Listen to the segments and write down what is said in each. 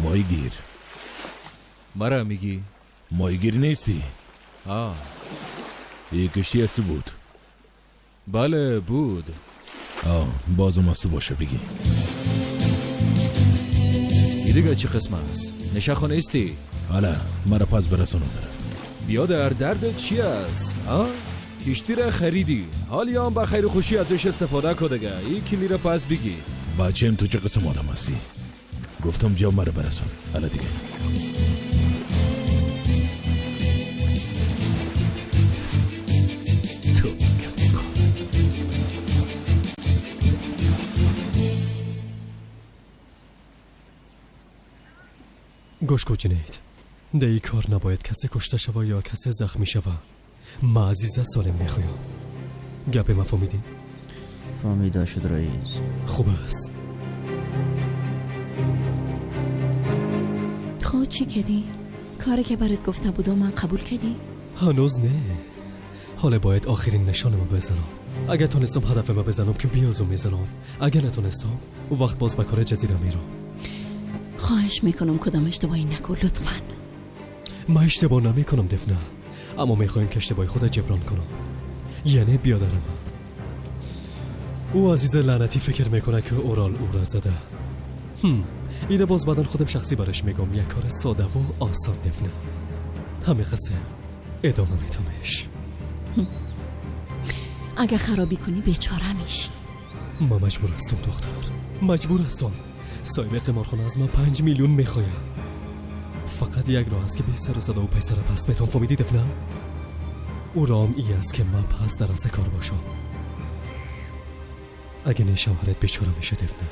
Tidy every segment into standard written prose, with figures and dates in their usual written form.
Моҳигир. Мара мегӣ? Моҳигир нестӣ? А. Ин киштӣ аз ту буд? Бале, буд. Бозам аз ту боша бигӣ. И дига чӣ қисм аст? Нишахо нестӣ? Ала, мара пас бирасон он тараф. Биёдар, дардат чи аст? А? Киштиро харидӣ. Ҳоли он ба хайру хушӣ азаш истифода ку дига. Ин килиро пас бигир. Бачаем, ту чӣ қисм одам ҳастӣ? Гуфтам биё мара бирасон. Ала дига. Ту гӯш кун, Ҷунайд. Дар ин кор набояд касе кушта шава ё касе захмӣ шава. Ма азиза солим мехоҳам. Гапе ма фаҳмидӣ? Фаҳмида шуд, раис. Хуб аст. خب چی کردی؟ کاری که برات گفته بودم من قبول کردی؟ هنوز نه. حالا باید آخرین نشانمو بزنم. اگه تونستم هدفمو بزنم که بیازم میزنم. اگه نتونستم اون وقت باز به کار جزیره میرم. خواهش میکنم کدام اشتباهی نکن لطفاً. من اشتباه نمیکنم دفنه، اما میخوایم که اشتباه خود جبران کنم. یعنی بیادرم. او عزیز لعنتی فکر میکنه که اورال او را زده. اینه باز بعدا خودم شخصی برش میگم. یک کار ساده و آسان دفنه. همه قصه ادامه میتمش. اگه خرابی کنی بیچاره میشی. ما مجبور هستم دختر، مجبور هستم. صاحب قمارخانه از من 5 میلیون میخواه. فقط یک راه است که بی سر و صدا و پیسه را پس بتون. فهمیدی دفنه؟ او رام ای است که من پس در از کار باشم. اگه نه شوهرت بیچاره میشه دفنه.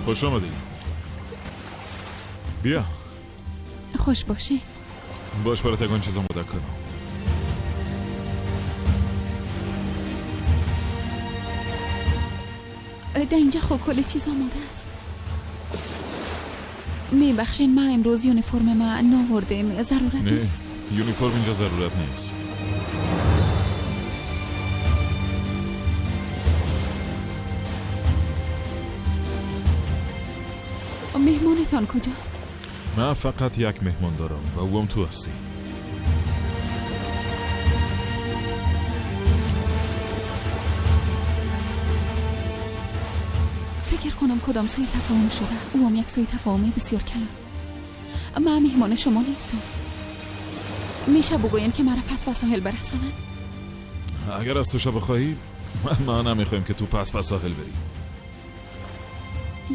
خوش آمدی. بیا. خوش باشه. باش برات یگان چیز آماده کنم. در اینجا خب کل چیز آماده است. میبخشین من امروز یونیفرم من ناوردم. ضرورت نیست. نه، یونیفرم اینجا ضرورت نیست. مهمانتان کجاست؟ من فقط یک مهمان دارم و او هم تو هستی. فکر کنم کدام سوی تفاهم شده. او هم یک سوی تفاهمی بسیار کلان. من مهمان شما نیستم. میشه بگوین که مرا پس به ساحل برسانند؟ اگر از تو بخواهی، من نمیخوایم که تو پس به ساحل بری.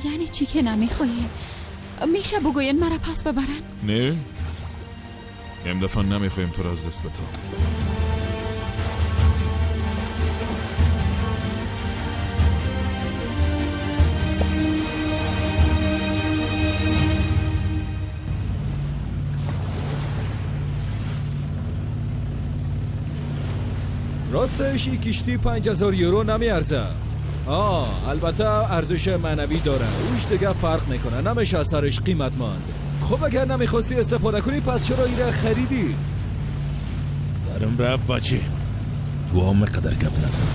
یعنی چی که نمیخواهیم؟ میشه بگوین مرا پس ببرن؟ نه، این دفعه نمیخوایم تو را از دست بتم. راستش این کشتی 5000 یورو نمیارزه. البته ارزش معنوی داره. اوش دیگه فرق میکنه. نمیشه سرش قیمت ماند. خب اگر نمیخواستی استفاده کنی پس چرا ایره خریدی؟ سرم رفت بچه. تو هم قدر گپ نزن.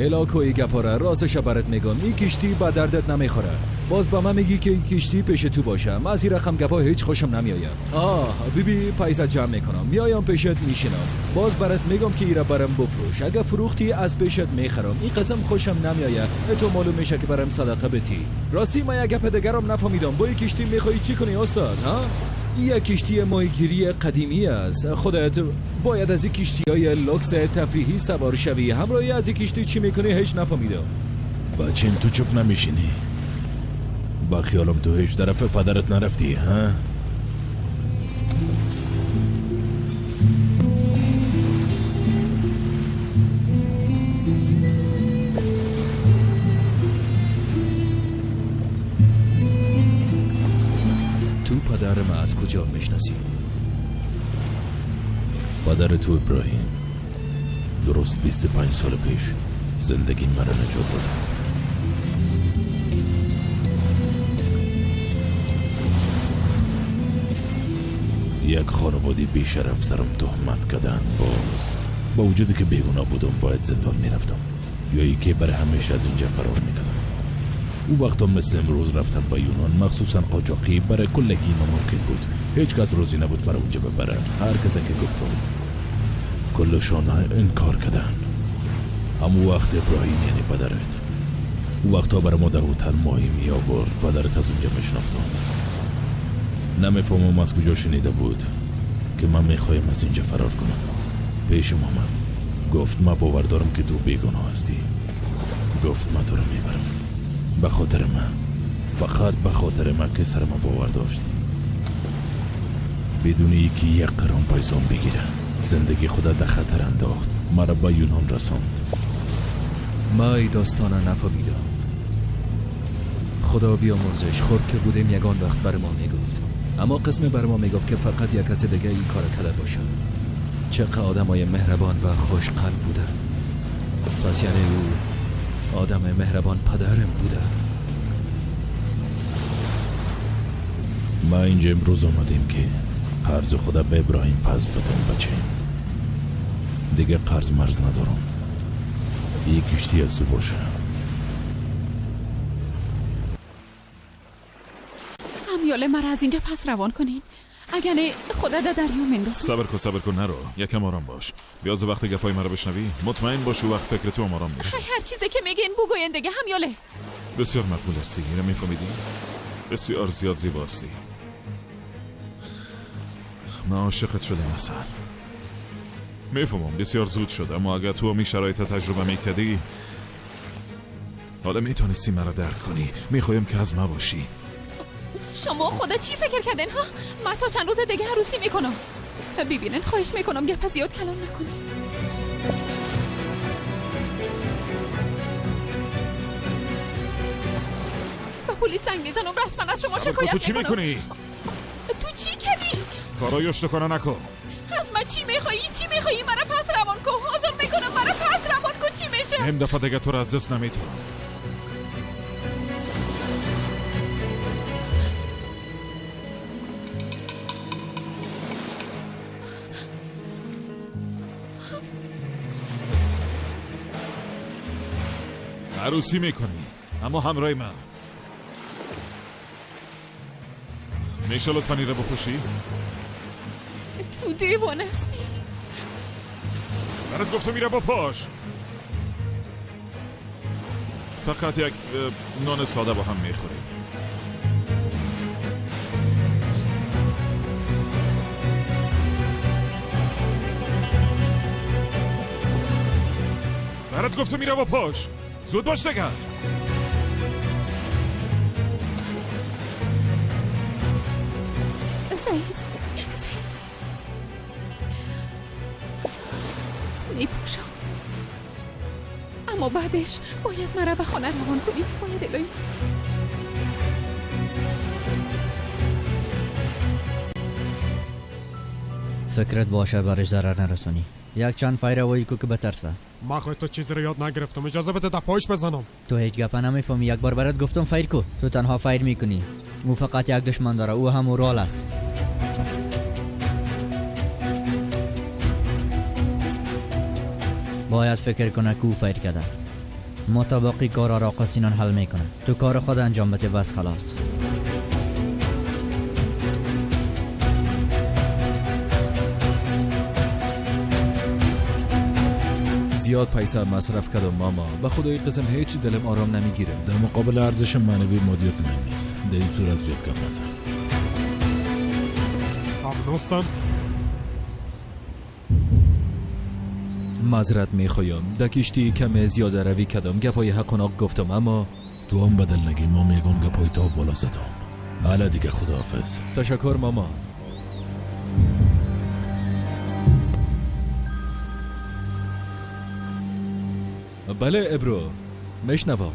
الاکوی گپاره. راستش برات میگم این کشتی به دردت نمیخوره. باز با من میگی که این کشتی پیش تو باشه. من از این رقم گپا هیچ خوشم نمیآید. بیبی پیسه جمع میکنم، میایم پیشت میشینم، باز برات میگم که ایره برم بفروش. اگه فروختی از پیشت میخرم. این قسم خوشم نمیآید. تو معلوم میشه که برم صدقه بتی. راستی من یک گپ دیگرم نفهمیدم. با این کشتی میخوای چی کنی استاد؟ ها؟ یک کشتی ماهیگیری قدیمی است. خودت باید از این کشتی های لوکس تفریحی سوار شوی. همراهی از این کشتی چی میکنی هیچ نفهمیدم. بچیم تو چپ نمیشینی. با خیالم تو هیچ طرف پدرت نرفتی ها؟ Ту падарам аз куҷо мешиносӣ? падар ту Иброҳим дуруст 25 сол пеш зиндагӣ маро наҷот дод. Як хонаводаи бешараф сарам туҳмат карданд. Боз бо вуҷуде ки бегуноҳ будам бояд зиндон мерафтам ё ки барои ҳамеша аз инҷа фарор мекардам. Ӯ вақто мисли имрӯз рафтан ба Юнон, махсусан қочоқӣ, барои куллагӣ номумкин буд. Ҳеҷ кас розӣ набуд маро онҷа бибарад. Ҳар касе ки гуфтам куллашон инкор карданд. Ҳамон вақт Иброҳим, яъне падарат, ӯ вақтҳо барои мо дар ҳотел моҳӣ меовард. Падарат аз онҷа мешинохтам. Намефаҳмам аз куҷо шунида буд ки ман мехоҳам аз инҷа фарор кунам. Пешам омад, гуфт ман бовар дорам ки ту бегуноҳ ҳастӣ. Гуфт ман туро мебарам ба хотири ман, фақат ба хотири ман ки сари ман бовар дошт. Бидуни ки як қирон пайсон бигира зиндагии худа дар хатар андохт, маро ба Юнон расонд. Ман ин достона нафаҳмидам. Худо биёмурзиш, хурд ки будем ягон вақт бар мо мегуфт, аммо қисме бар мо мегуфт ки фақат як каси дига ин кора карда бошад. Чақадр одамои меҳрабон ва хушқалб буда. Пас яъне ӯ одами меҳрабон падарам буда. Ма инҷа имрӯз омадем ки қарзи худа ба Иброҳим пас бидам. Бачаем, дига қарз марз надорам. Ин киштӣ аз ту боша. ҳамёле маро аз инҷа пас равон кунین, агар не худа дар дарё мендозам. Сабр кун, сабр кун, наро. Якам ором бош. Биёз вақти гапҳои маро бишнавӣ, мутмаин бош ӯ вақт фикри ту ором мешавад. Хай, ҳар чизе ки мегӯен бугӯен дига, ҳамёле. Бисёр мақбул ҳастӣ, инро мефаҳмидӣ? Бисёр зиёд зебо ҳастӣ. Ман ошиқат шудам, Асал. Мефаҳмам бисёр зуд шуд, аммо агар ту ҳамин шароитро таҷриба мекардӣ, ҳоло метавонистӣ маро дарк кунӣ. Мехоҳам ки аз ман бошӣ. Шумо худа чӣ фикр кардин ҳа? Ман то чанд рӯз дига арӯсӣ мекунам. Бибинен, хоҳиш мекунам гапа зиёд калон накунед. Ба пулис занг мезанам, расман аз шумо шикоят ту чӣ мекунам. мекунӣ? Ту чӣ кардӣ? Корҳои оштикона накун. Аз ман чӣ мехоҳӣ? Чӣ мехоҳӣ? Маро пас равон кун. Озор мекунам, маро пас равон кун. Чӣ мешавад? Ин дафъа дига туро аз даст наметавонам. عروسی میکنی اما همراه من. میشه لطفا این رو بپوشی؟ تو دیوانه هستی. برات گفتم میره بپوش. فقط یک نان ساده با هم میخوریم. برات گفتم میره بپوش. زود باش دیگه. سعید، سعید، میپوشم، اما بعدش باید مرا به خانه روان کنی. باید الهی. فکرت باشه برش ضرر نرسانی. یک چند فایر وای کو که بترسه. من خود تو چیزی رو یاد نگرفتم، اجازه بده در پایش بزنم. تو هیچ گپه نمیفهمی. یک بار برات گفتم فایر کو، تو تنها فایر میکنی. او فقط یک دشمن داره، او هم اورال است. باید فکر کنه که او فایر کرده. ما تا باقی کارا را آقا سینان حل میکنه. تو کار خود انجام بده بس خلاص. زیاد پیسه مصرف کردم ماما. به خدای قسم هیچ دلم آرام نمیگیره. در مقابل ارزش معنوی مادیات مهم نیست. در این صورت زیاد گپ نزن. ممنونم. معذرت میخوایم، در کشتی کم زیاده روی کردم، گپای حق و ناق گفتم، اما تو هم بدل نگی. ما میگم گپای تا بالا زدم. حالا دیگه خداحافظ. تشکر ماما. بله ابرو، میشنوم.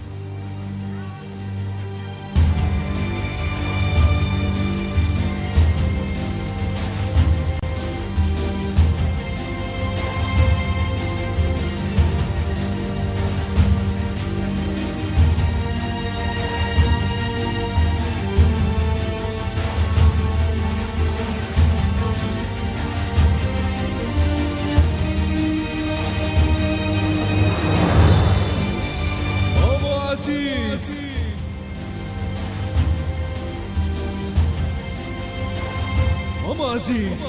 Ҳама азиз.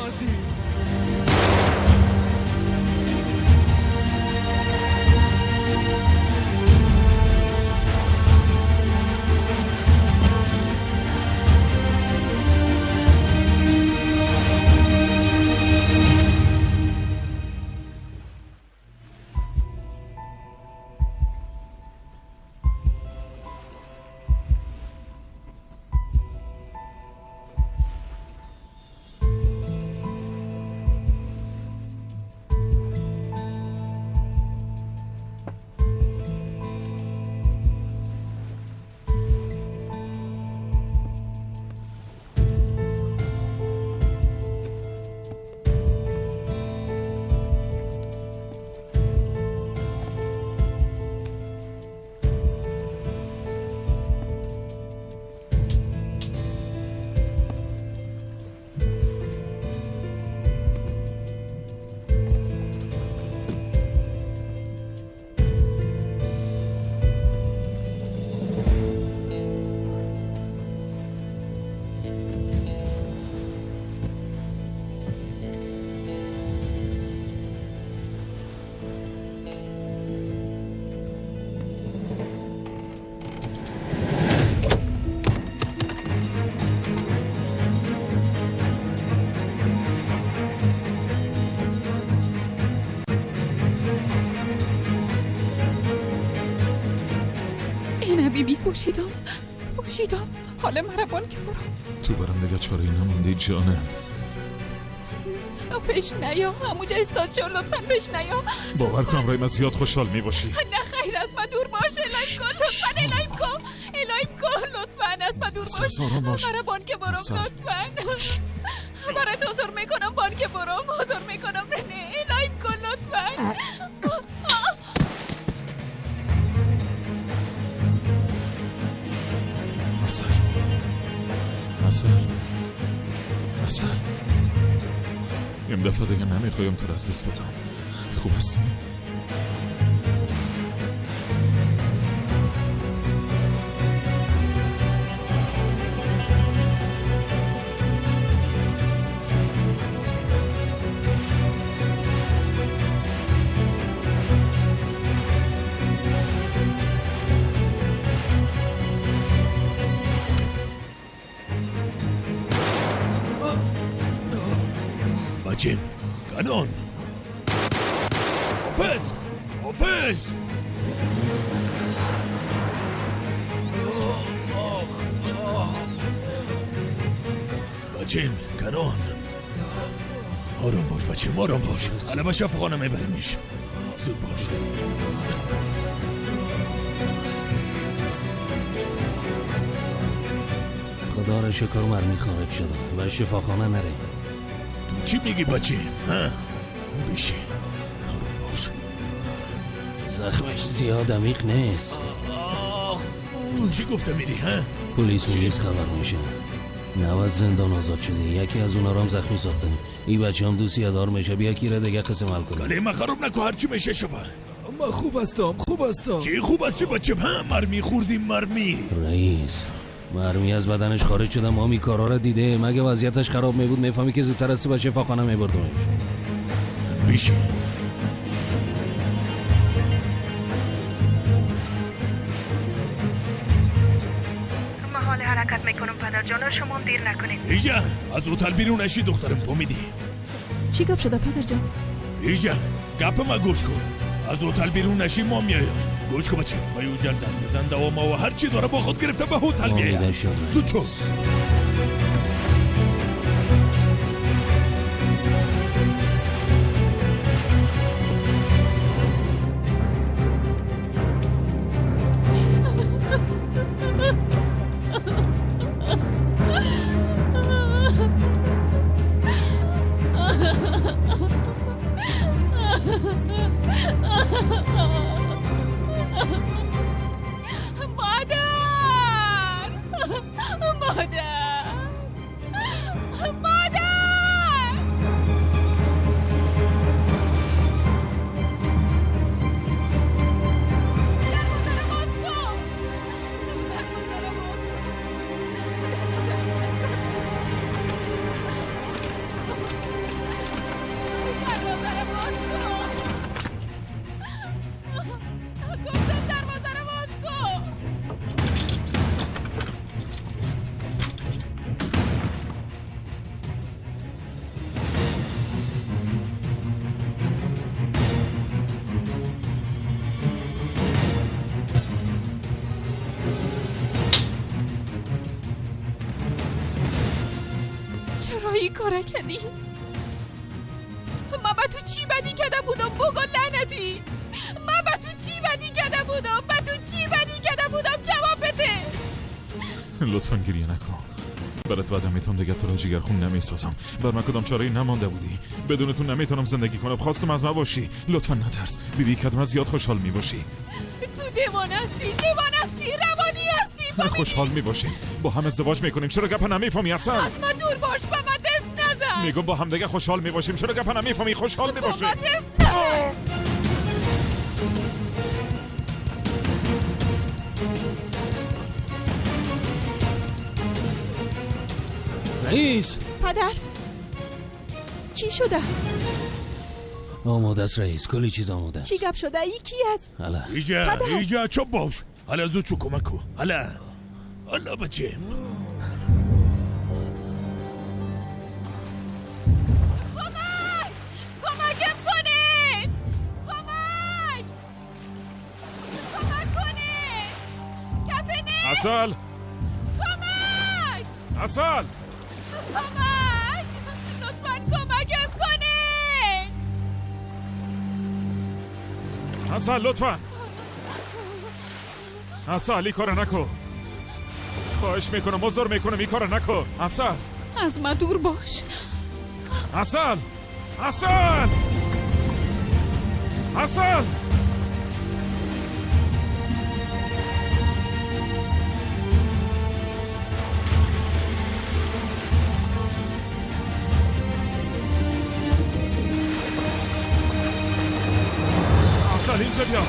بیبی پوشیدم پوشیدم، حالا مرا که برو. تو برم دیگه چاره نموندی جانم. پیش نیا، همونجا استاد شو، لطفا پیش نیا. باور کنم رای من زیاد خوشحال میباشی. نه خیر، از من دور باش. الهیم کن لطفا، الهیم کن، الهیم کن لطفا، از من دور باش. مرا بانک برم لطفا. برات حضور میکنم بانک برم، حضور میکنم. نه الهیم کن لطفا. عسل عسل عسل، این دفعه دیگه نمیخوایم تو رو از دست بدم. خوب هستی؟ بچیم کانون. حافظ حافظ. بچیم کانون، آرام باش بچیم، آرام باش. حالا به شفاخانه میبریمش. زود باش. خدا را شکر مرمی خارج شده و شفاخانه نره. تو چی میگی بچه؟ ها؟ بشین، آروم باش. زخمش زیاد عمیق نیست. تو چی گفته میری ها؟ پلیس خبر میشه. نو از زندان آزاد شده، یکی از اونا رو هم زخمی ساخته. این بچه هم دوسیه دار میشه، بیا یکی را دیگه قسم حل کنه. ولی من خراب نکن، هرچی میشه شوه. من خوب هستم، خوب هستم. چی خوب هستی بچه؟ ها؟ مرمی خوردیم، مرمی. رئیس مرمی از بدنش خارج شده، ما می کارا را دیده. مگه وضعیتش خراب می بود میفهمی که زودتر از تو به شفاخانه میبردمش. بشین. من حال حرکت میکنم پدر جان، شما هم دیر نکنید. ایجا از هتل بیرون نشی دخترم، فهمیدی؟ چی گپ شده پدر جان؟ ایجا گپ ما گوش کن. از هتل بیرون نشی ما میایم. گوش کن بچه، با یوجل زنگ بزن دوا ما و هر چی داره با خود گرفته به هتل بیاید. زود چو. چرا این کار کردی؟ من به تو چی بدی کرده بودم بگو لعنتی؟ من به تو چی بدی کرده بودم؟ به تو چی بدی کرده بودم؟ جواب بده. لطفا گریه نکن. برات وعده میتم دیگه تو را جگرخون نمیسازم. بر من کدام چاره نمانده بودی. بدون تو نمیتونم زندگی کنم. خواستم از من باشی. لطفا نترس. بیبی کدام زیاد خوشحال میباشی. تو دیوانه هستی، دیوانه هستی، روانی هستی. خوشحال میباشیم. با هم ازدواج میکنیم. چرا گپ نمیفهمی اصلا؟ از من دور باش، به من دست نزن. میگم با هم دیگه خوشحال میباشیم. چرا گپ نمیفهمی؟ خوشحال میباشیم. به من دست نزن. رئیس. پدر چی شده؟ آماده است رئیس، کلی چیز آماده است. چی گپ شده؟ ای کی است؟ حالا ایجا ایجا چوب باش. حالا زود چو کمک کن. حالا حالا بچه. کمک! کمکم کنید! کمک! کمک کنید! کسی نیست! عسل! کمک! عسل! کمک! لطفاً کمکم کنید! عسل لطفاً! عسل این کارو نکن. خواهش میکنم، مزار میکنم، این کارو نکن. عسل از من دور باش. عسل! عسل! عسل! عسل اینجا بیا.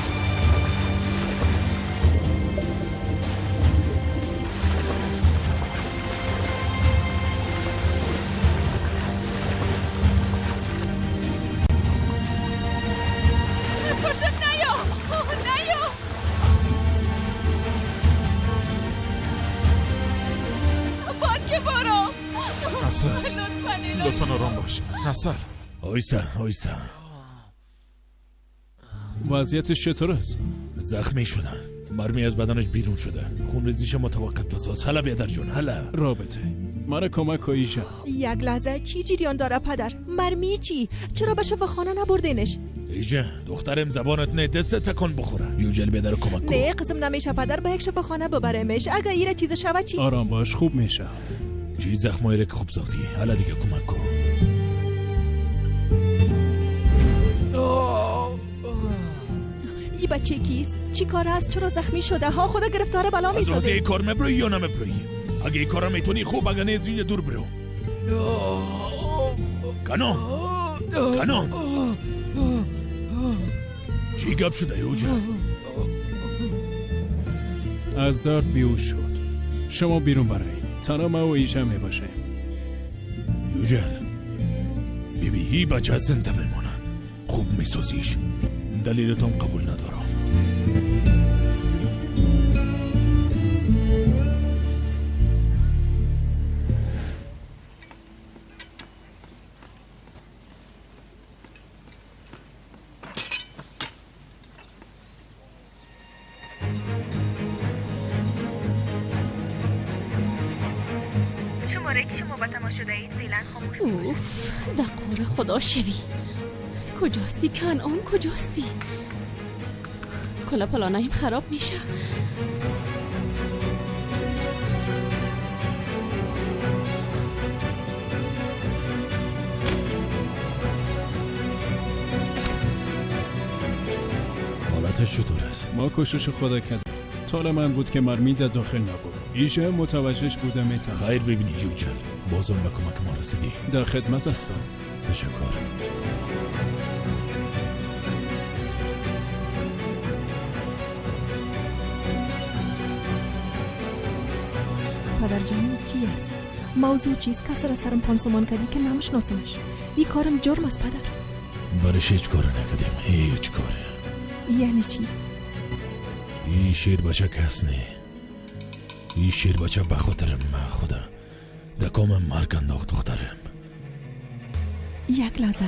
از پشتم نیا، نیا. بانک برو. عسل لطفاً لطفاً آرام باش. عسل آیستا آیستا. وضعیتش چطور است؟ زخمی شدن، مرمی از بدنش بیرون شده، خونریزیش متوقف بساز. هلا بیادر جون، هلا. رابطه مرا کمک کن ایجا. یک لحظه، چی جریان داره پدر؟ مرمی چی؟ چرا به شفاخانه نبردینش؟ ایجا دخترم زبانت نه، دست تکان بخوره. یوجل بیادر کمک کن. نه قسم نمیشه پدر، به یک شفاخانه ببرمش. اگه ایره چیز شوه چی؟ آرام باش، خوب میشه. چی زخمایی را که خوب ساختی؟ هلا دیگه کمک کن. ای بچه کیست؟ چی کار است؟ چرا زخمی شده؟ ها خدا گرفتار بلا از عهده میسازه. این کار میبروی یا نمیبروی؟ اگه این کار میتونی خوب، اگه نه از اینجا دور برو. کنان کنان چی گپ شده یوجا؟ از درد بیهوش شد. شما بیرون برای تنها من و ایجا میباشه. یوجل بیبی هی بچه زنده بمانه. خوب میسازیش. دلیلتان قبول ندارم. شماره که شما با تماس شده اید فعلا خاموش. اوف، دقار خدا شوی. کجاستی کنعان؟ کجاستی؟ کلا پلانایم خراب میشه. حالتش چطور است؟ ما کوشش خدا کردیم. طال من بود که مرمی در داخل نبود. ایجا متوجهش بودم میتونم. خیر ببینی یوجل، بازم به کمک ما رسیدی. در خدمت هستم. تشکر. پدر جان کی است؟ موضوع چیست؟ کس را سرم پانسمان کردی که نمیشناسمش. این کارم جرم است پدر. برش هیچ کار نکردیم، هیچ کاره. یعنی چی؟ این شیر بچه کس نه. این شیر بچه به خاطر من خدا دکام مرگ انداخت دخترم. یک لحظه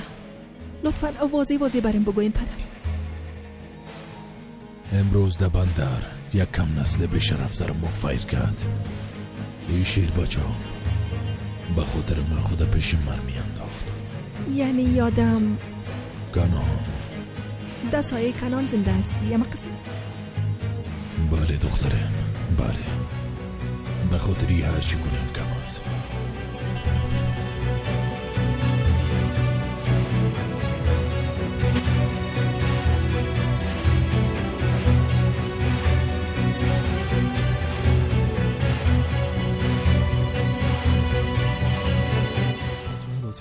لطفا واضح واضح بریم بگوین پدر. امروز در بندر یک کم نسل به شرف سر ما فیر کرد. ای شیر بچه به خاطر من خود پیش مرمی انداخت. یعنی یادم کنان در سایه کنان زنده هستی اما قسم؟ بله دخترم، بله. به خاطری هرچی کنیم کم است.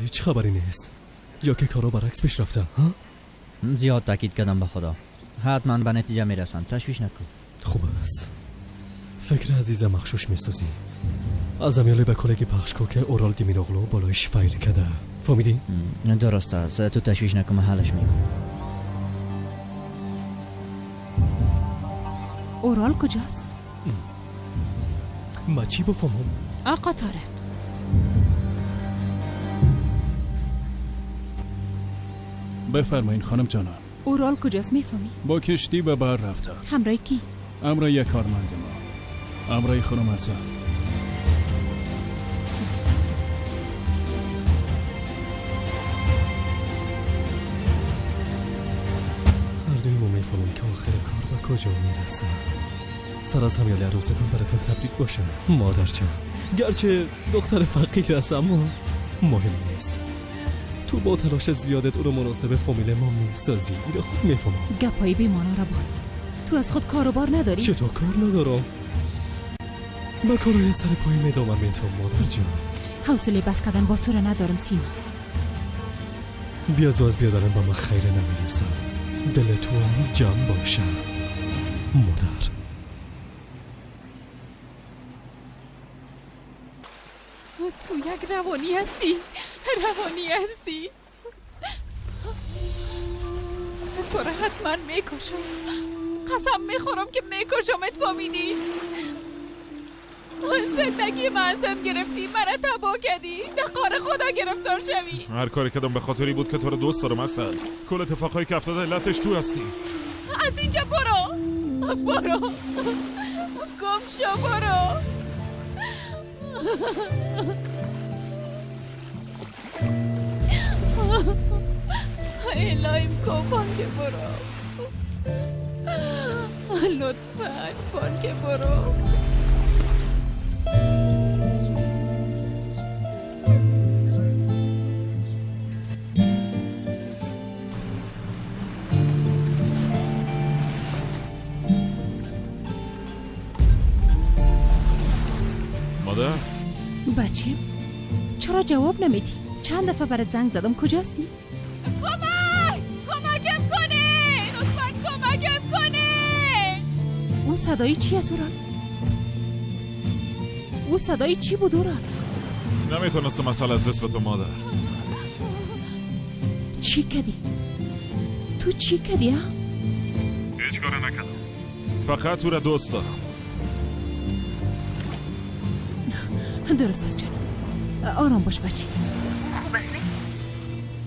هیچ خبری نیست یا که کارا برعکس پیش رفته؟ ها؟ زیاد تاکید کردم به خدا، حتما به نتیجه میرسم، تشویش نکن. خوب است. فکر عزیزم مخشوش میسازی. از امیالی به کلگی پخش کو که اورال دیمیروغلو بالایش فایر کرده. فهمیدی؟ درست است. تو تشویش نکن، من حلش میکنم. اورال کجاست؟ ما چی بفهمم؟ آقا طارق. بفرمایین خانم جانان. اورال کجاست میفهمی؟ با کشتی به بر رفته. همراه کی؟ همراه یک کارمند ما، همراه خانم حسن. هر دوی ما میفهمیم که آخر کار به کجا میرسه. سر از همیال عروستان براتون تبریک باشه مادر جان. گرچه دختر فقیر است اما مهم نیست. تو با تلاش زیادت او رو مناسب فامیل ما میسازی. اینو خوب میفهمم. گپایی بیمانا را بار. تو از خود کاروبار نداری؟ چطور کار ندارم؟ به کارای سر پای ادامه میتم مادر جان. حوصله بس کردن با تو را ندارم سینا. بیا از بیادرم با من خیر نمیرسم. دل تو هم جمع باشه مادر. تو یک روانی هستی، روانی هستی. تو را حتما میکشم، قسم میخورم که میکشمت. فهمیدی؟ زندگی من ازم گرفتی، مرا تباه کردی، در خار خدا گرفتار شوی. هر کاری کردم به خاطری بود که تو رو دوست دارم اصل. کل اتفاقایی که افتاده علتش تو هستی. از اینجا برو، برو، گم شو، برو. الهیم کن بانک برو، لطفا بانک برو. مادر؟ بچه چرا جواب نمیدی؟ چند دفعه برات زنگ زدم، کجاستی؟ کمک! کمکم کنه! لطفاً کمکم کنه! اون صدایی چی از اورال؟ اون صدایی چی بود اورال؟ نمیتونستم مسئله از دست بتم مادر. چی کدی؟ تو چی کدی ها؟ هیچ کاری نکردم. فقط تو را دوست دارم. درست است جانم. آرام باش بچه. خوب است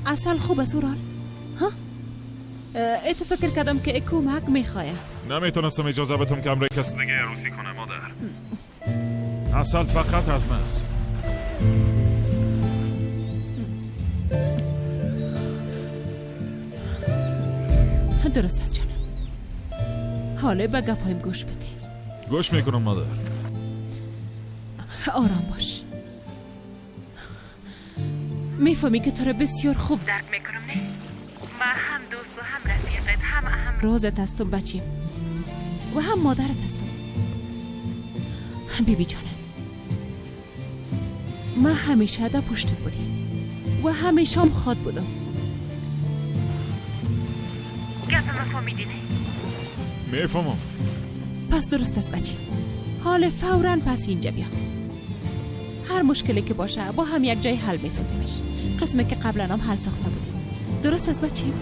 نه؟ اصل خوب است اورال. ها؟ ات فکر کردم که کمک میخواه. نمیتونستم اجازه بدم که امرای کس دیگه عروسی کنه مادر. اصل فقط از من است. درست است جانم. حالا به گپایم گوش بده. گوش میکنم مادر. آرام باش. میفهمی که تو را بسیار خوب درک میکنم نه؟ من هم دوست و هم رفیقت، هم رازت هستم بچیم و هم مادرت هستم. بیبی جانم، من همیشه در پشتت بودیم و همیشه هم خواد بودم. گپ ما فهمیدی نه؟ میفهمم. پس درست است بچیم. حال فوراً پس اینجا بیا. هر مشکلی که باشه با هم یک جای حل میسازیمش، قسمی که قبلا هم حل ساخته بودیم. درست است بچیم؟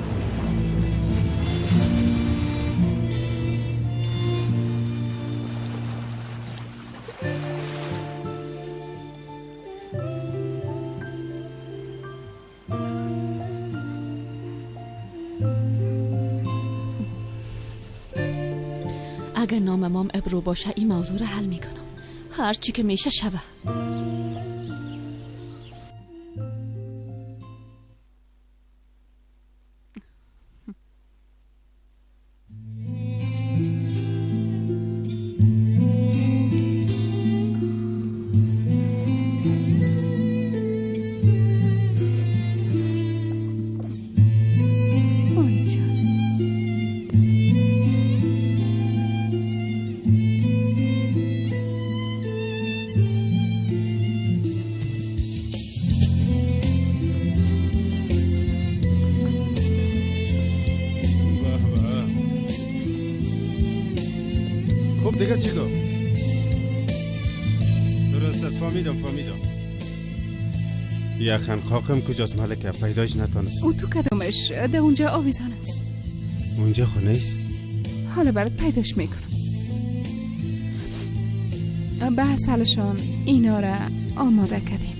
اگر نام مام ابرو باشه این موضوع را حل میکنم. هر چی که میشه شوه. دیگه چی گفت؟ درست است، فهمیدم فهمیدم. یخن خاکم کجاست ملکه؟ پیدایش نتانست. او تو کدامش؟ در اونجا آویزان است. اونجا خونه است؟ حالا برات پیداش میکنم. به عسلشان اینا را آماده کردیم.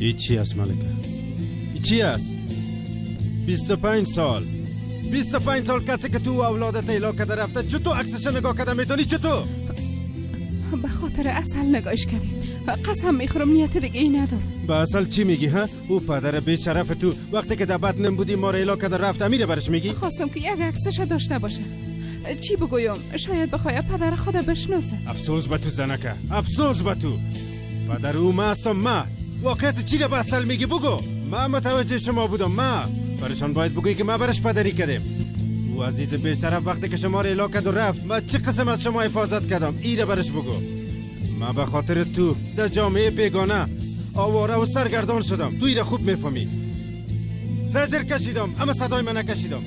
ای چی است ملکه؟ ای چی است؟ 25 سال، 25 سال کسی که تو اولادت ایلا کرده رفته، چطور عکسش نگاه کرده میتونی؟ چطور؟ به خاطر عسل نگاهش کردیم. قسم میخورم نیت دیگه ای ندارم. به عسل چی میگی ها؟ او پدر بی شرف تو وقتی که در بطنم بودی ما را ایلا کرده رفت، امیره برش میگی؟ خواستم که یک عکسش داشته باشه. چی بگویم؟ شاید بخوای پدر خود بشناسه. افسوس به تو زنکه، افسوس به تو. پدر او ما هستم ما. واقعیت چی را به عسل میگی بگو؟ من متوجه شما بودم. ما برشان باید بگویی که ما برش پدری کردیم. او عزیز بی شرف وقتی که شما را ایلا کرد و رفت، من چه قسم از شما حفاظت کردم؟ ای را برش بگو. من به خاطر تو در جامعه بیگانه آواره و سرگردان شدم. تو ای را خوب میفهمی. زجر کشیدم اما صدای من نکشیدم،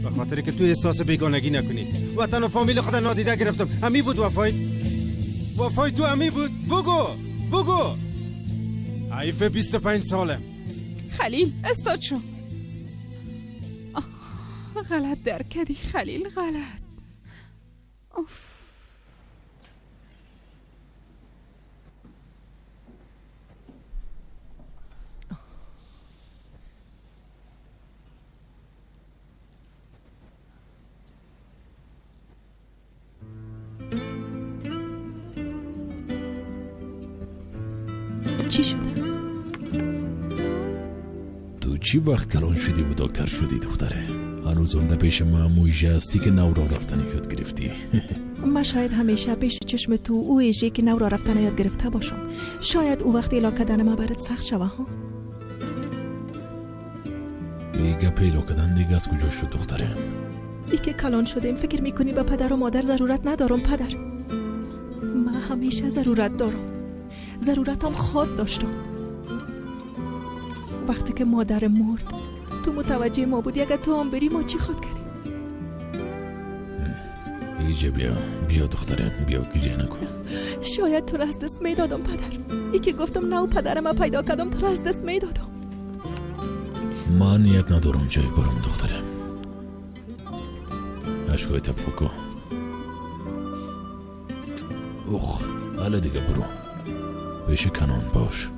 به خاطر که تو احساس بیگانگی نکنی. وطن و فامیل خود نادیده گرفتم. همی بود وفای، وفای تو همی بود. بگو بگو. حیف 25 ساله. خلیل استاد شو. غلط در کردی خلیل، غلط. اوف. چی شده؟ تو چی وقت کلان شدی و دکتر شدی دختره؟ هنوزم در پیش ما مویژه هستی که نو را رفتن یاد گرفتی. من شاید همیشه پیش چشم تو او ایژه که نو را رفتن یاد گرفته باشم. شاید او وقت ایلا کردن ما برات سخت شوه ها. ای گپ ایلا کردن دیگه از کجا شد دختره؟ ای که کلان شدیم فکر میکنی به پدر و مادر ضرورت ندارم پدر. من همیشه ضرورت دارم. ضرورتم خود داشتم. وقتی که مادر مرد تو متوجه ما بودی. اگه تو هم بری ما چی خواد کردیم؟ ایجا بیا، بیا دختره، بیا گریه نکن. شاید تو را از دست میدادم پدر. ای که گفتم نه و پدرم پیدا کردم تو را از دست میدادم. من نیت ندارم جای برم دختره. اشکای تپاکو. اوخ، حالا دیگه برو پیش کنان باش.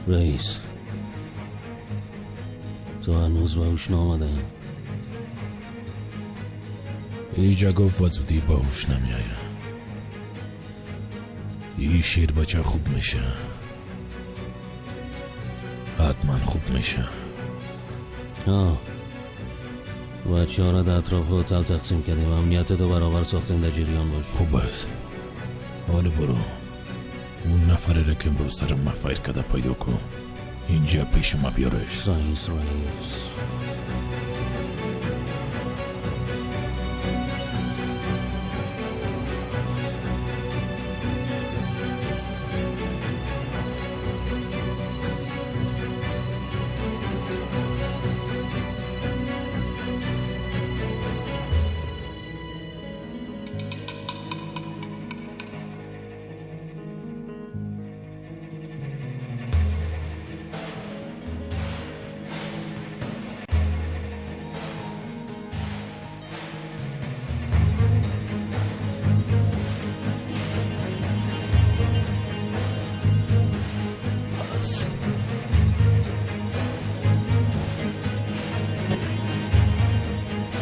رئیس تو هنوز به هوش نامده؟ ایجا گفت و زودی به هوش نمی آید. ای شیر بچه خوب میشه، حتما خوب میشه. آه، بچه ها را در اطراف هتل تقسیم کردیم، امنیت دو برابر ساختیم، در جریان باش. خوب است، حالا برو اون نفره را که امروز سر ما فایر کرده پیدا کن، اینجا پیش ما بیارش. رئیس رئیس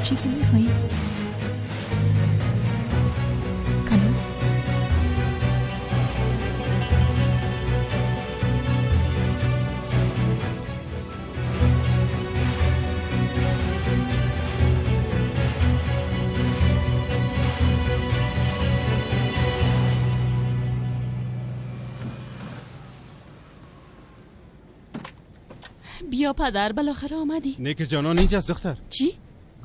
چیزی میخوایی؟ کنم بیا پدر، بالاخره آمدی. نه که جانان اینجاست دختر. چی؟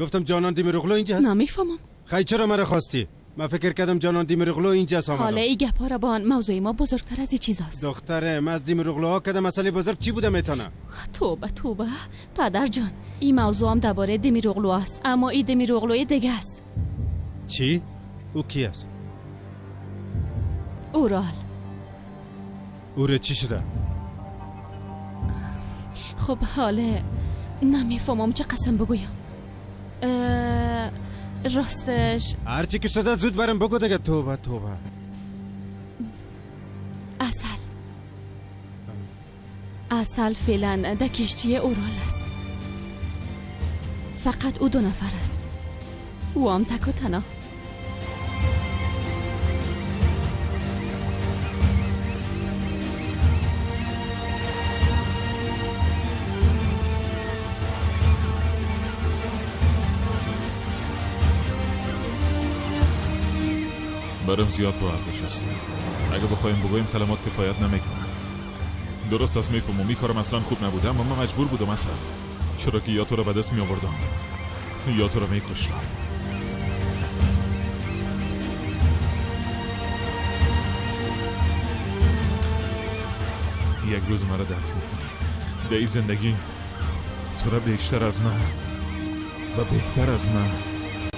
گفتم جانان دیمیروغلو اینجاست. نمیفهمم. خیلی چرا مرا خواستی؟ من فکر کردم جانان دیمیروغلو اینجاست آمدم. حالا ای گپا را بان، موضوع ما بزرگتر از این چیزاست. دختره من از دیمیروغلوها کدام مسئله بزرگ چی بوده میتونه؟ توبه توبه پدر جان، این موضوع هم درباره دیمیروغلو است، اما این دیمیروغلوی دیگه است. چی؟ او کی است؟ اورال. او چی شده؟ خب حالا نمیفهمم چه قسم بگویم. راستش هرچی که شده زود برم بگو دیگه. توبه توبه. عسل عسل فعلا در کشتی اورال است. فقط او 2 نفر است. او هم تک و تنها. برام زیاد با ارزش هستی. اگه بخوایم بگوییم کلمات کفایت نمیکنه. درست است میفهمم این کارم اصلا خوب نبوده، اما من مجبور بودم اصلا، چرا که یا تو رو به دست میآوردم یا تو رو میکشتم. یک روز مرا درک میکنی. در این زندگی تو را بیشتر از من و بهتر از من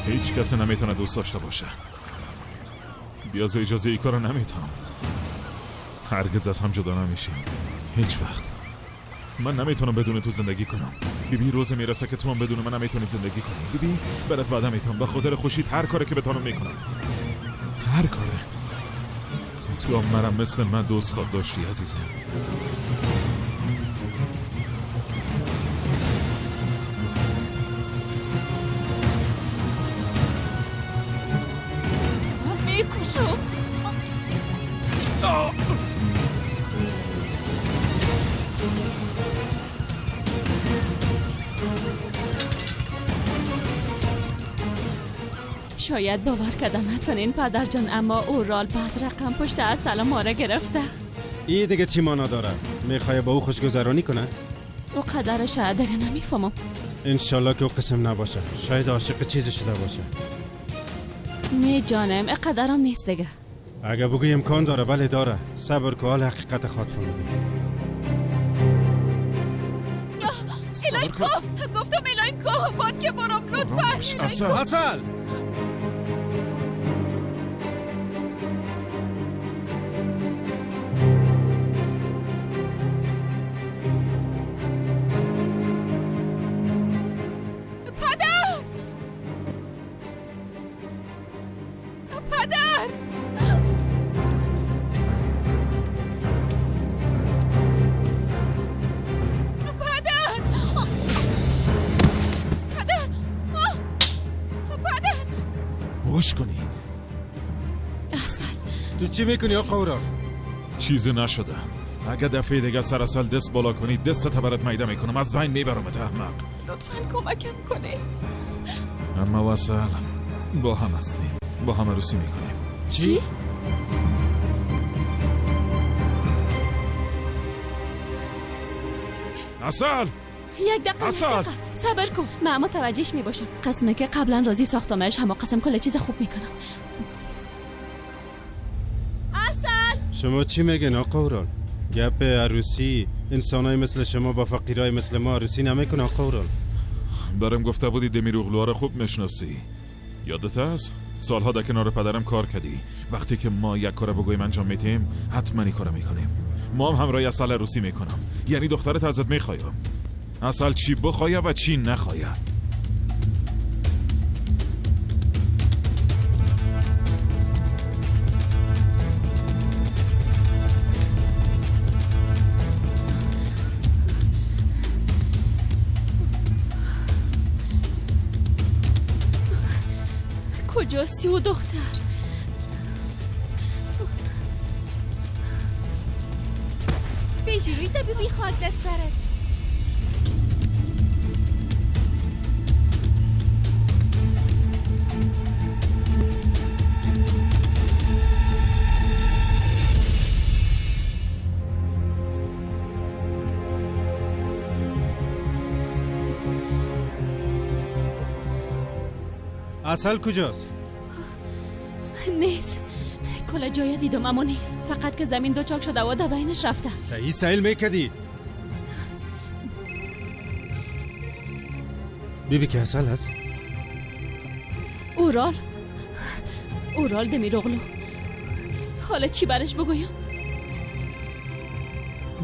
هیچ کسی نمیتونه دوست داشته باشه. بیاز اجازه ای کارو نمیتونم. هرگز از هم جدا نمیشیم، هیچ وقت. من نمیتونم بدون تو زندگی کنم. بیبی روز میرسه که تو هم بدون من نمیتونی زندگی کنی. بیبی برات وعده میتونم، به خاطر خوشیت هر کاری که بتونم میکنم، هر کاره. تو هم مرم مثل من دوست خواد داشتی عزیزم. شاید باور کردن نتونین پدر جان، اما اورال بعد رقم پشت عسل ما را گرفته. ای دیگه چی مانا داره؟ میخوای با او خوشگذرانی کنه؟ او قدرش دیگه نمیفهمم. انشالله که او قسم نباشه، شاید عاشق چیزی شده باشه. نه جانم، قدرم نیست دیگه. اگه بگوی امکان داره، بله داره. صبر که حال حقیقت خواد فهمیده. الهی کو، گفتم الهی کو، بانک برام لطفا. عسل کنی. عسل تو چی میکنی آقا اورال؟ چیزی نشده. اگه دفعه دیگه سر عسل دست بالا کنی دستت برات میده میکنم، از بین میبرمت احمق. لطفا کمکم کنه. اما و عسل با هم هستیم، با هم عروسی میکنیم. چی؟ عسل یک دقیقه صبر کن، من متوجهش می باشم. قسمه که قبلا راضی ساختمش، همه قسم کل چیز خوب میکنم. عسل شما چی میگن آقا اورال؟ گپ عروسی انسانای مثل شما با فقیرای مثل ما عروسی نمیکنه آقا اورال. برام گفته بودی دمیروغلوها رو خوب میشناسی، یادت هست؟ سالها در کنار پدرم کار کردی. وقتی که ما یک کار بگوییم انجام میدیم، حتما این کارو میکنیم. ما هم همراه عسل عروسی میکنم، یعنی دخترت ازت میخوایم. عسل چی بخوایه و چی نخوایه. کجاستی و دختر؟ بیجوری تا بی خاک دست سرت. عسل کجاست؟ نیست. کل جای دیدم اما نیست. فقط که زمین دو چاک شده و در بینش رفته. صحیح سیل میکدی. بیبی که عسل هست؟ اورال، اورال دمیروغلو. حالا چی برش بگویم؟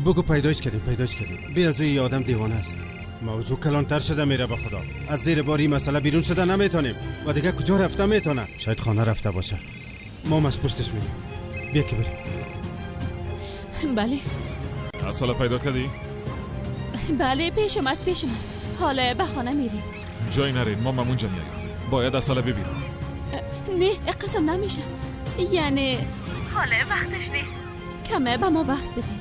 بگو پیداش کردیم، پیداش کردیم. بی از این آدم دیوانه است. موضوع کلانتر شده میره به خدا. از زیر باری مسئله بیرون شده نمیتونیم. و دیگه کجا رفته میتونه؟ شاید خانه رفته باشه. ما از پشتش میریم. بیا که بریم. بله. اصلا پیدا کردی؟ بله پیشم است، پیشم است. حالا به خانه میریم. جایی نرین، ما اونجا میایم. باید اصلا ببینم. نه قسم نمیشه. یعنی حالا وقتش نیست. کمه به ما وقت بدین.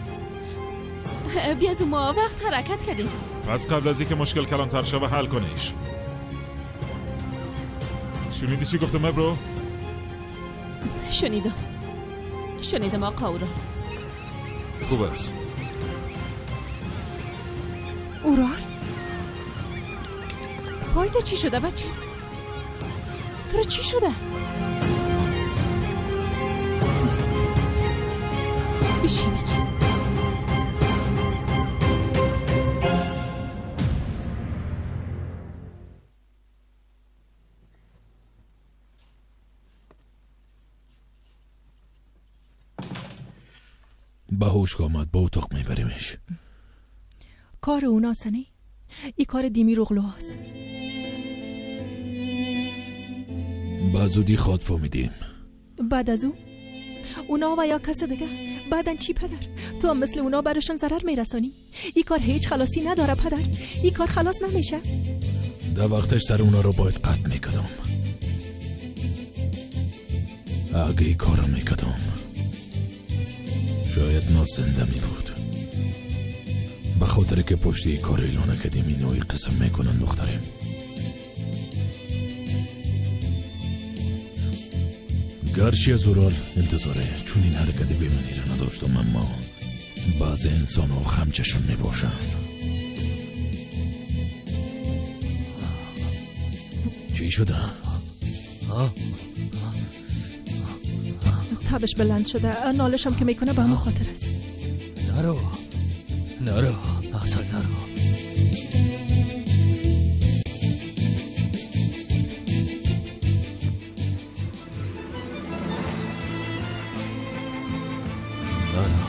بیا از ما وقت حرکت کردیم. پس قبل از اینکه مشکل کلانتر شوه حل کنیش. شنیدی چی گفتم ابرو؟ شنیدم، شنیدم آقا اورال. خوب است. اورال پایت چی شده بچه؟ تو رو چی شده؟ بشین بچه. به هوش آمد، با اتاق میبریمش. کار اوناست نه؟ ای کار دیمیروغلو هست. به زودی خواد فهمیدیم. بعد از او اونا و یا کس دیگه بعدن چی پدر؟ تو هم مثل اونا برشان ضرر میرسانی. ای کار هیچ خلاصی نداره پدر. ای کار خلاص نمیشه. در وقتش سر اونا رو باید قطع میکردم. اگه ای کارو میکردم شاید نازنده می بود. به خاطر که پشتی کار اعلان کردیم اینوی قسم میکنن دختریم. گرچه از اورال انتظاره چون این حرکت بیمنی را نداشتم، اما بعض انسان ها خمچشون میباشن. چی شده؟ تبش بلند شده، نالشم که میکنه به همون خاطر است. نرو نرو اصلا نرو. نرو.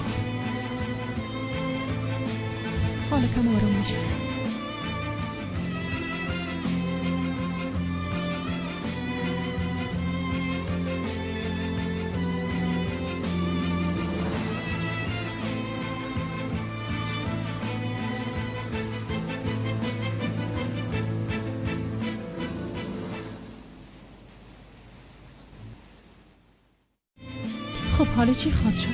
حالا کم آروم میشه. خب حالا چی خواد شد؟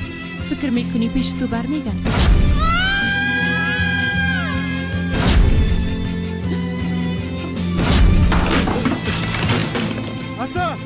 فکر میکنی پیش تو برمیگرد؟ عسل!